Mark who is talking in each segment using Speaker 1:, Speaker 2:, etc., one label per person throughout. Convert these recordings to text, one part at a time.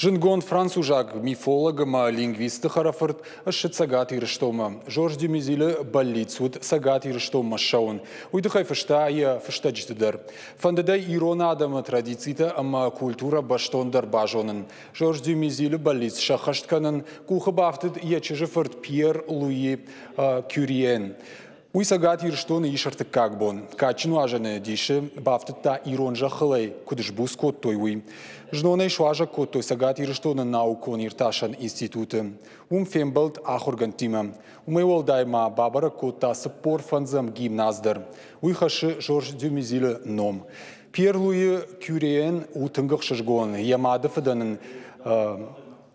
Speaker 1: Зындгонд французаг мифолог ӕмӕ лингвисты хӕрӕфырт ссыд Цӕгат Ирыстонмӕ. Жорж Дюмезилы бӕллиц уыд Цӕгат Ирыстонмӕ ссӕуын. Уый тыххӕй фыста йӕ фыстӕджыты дӕр. Фӕндыд ӕй ирон адӕмы традицитӕ ӕмӕ культурӕ бӕстондӕр базонын. Жорж Дюмезилы бӕллиц сӕххӕст кӕнын къухы бафтыд йӕ чызджы фырт Пьер Луи Кюриен. Уый Цӕгат Ирыстоны ис ӕртыккаг бон. Кадджын уазӕны дисы бафтыдта ирон зӕххыл ӕй куыд сбуц кодтой, уый. Знон ӕй суазӕг кодтой Цӕгат Ирыстоны наукон-иртасӕн институты. Уым фембӕлд ахуыргӕндтимӕ. Уымӕй уӕлдай ма бабӕрӕг кодта 45-ӕм гимназ дӕр. Уый хӕссы Жорж Дюмезилы ном. Пьер Луи Кюриен у тынг ӕхсызгон. Йӕ мады фыдӕн ын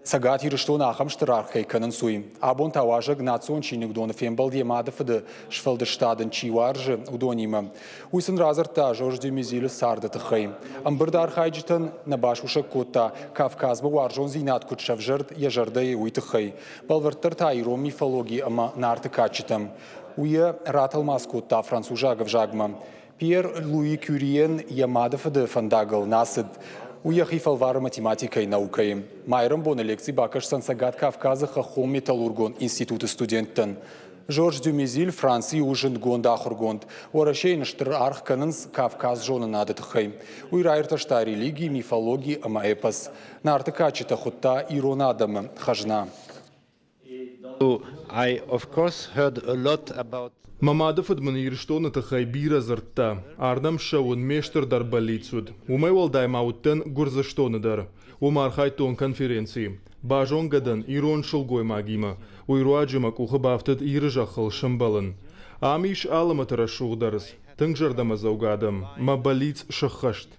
Speaker 1: Цӕгат Ирыстоны ахӕм стыр аргъ кӕй кӕнынц, уый. Абон та уазӕг национ чиныгдоны фембӕлд йӕ мады фыды сфӕлдыстад ын чи уарзы, уыдонимӕ. Уый сын радзырдта Жорж Дюмезилы царды тыххӕй. Ӕмбырды архайджытӕн нӕ басусӕг кодта, Кавказмӕ уарзондзинад куыд сӕвзӕрд йӕ зӕрдӕйы, уый тыххӕй. Бӕлвырддӕр та ирон мифологи ӕмӕ Нарты кадджытӕм. Уый йӕ ратӕлмац кодта французаг ӕвзагмӕ. Пьер Луи Кюриен йӕ мады фыды фӕндагыл нӕ цыд. Уый йӕхи фӕлвары математикӕйы наукӕйы. Майрӕмбоны лекци бакӕсдзӕн Цӕгат Кавказы хӕххон-металлургон институты студенттӕн. Жорж Дюмезиль Францийы у зындгонд ахуыргонд. Уӕрӕсейы йын стыр аргъ кӕнынц Кавказ зонынады тыххӕй. Уый раиртӕста религи, мифологи ӕмӕ эпос. Нарты кадджытӕ хуыдта ирон адӕмы хӕзна.
Speaker 2: Мӕ мады фыд мын Ирыстоны тыххӕй бирӕ дзырдта. Ардӕм ссӕуын ме стырдӕр бӕллиц уыд. Уымӕй уӕлдай ма уыдтӕн Гуырдзыстоны дӕр. Уым архайдтон конференцийы. Базонгӕ дӕн ирон сылгоймагимӕ. Уый руаджы мӕ къухы бафтыд Иры зӕххыл сӕмбӕлын. Ам ис алӕмӕты рӕсугъд ӕрдз, тынг зӕрдӕмӕдзӕугӕ адӕм. Мӕ бӕллиц сыххӕст.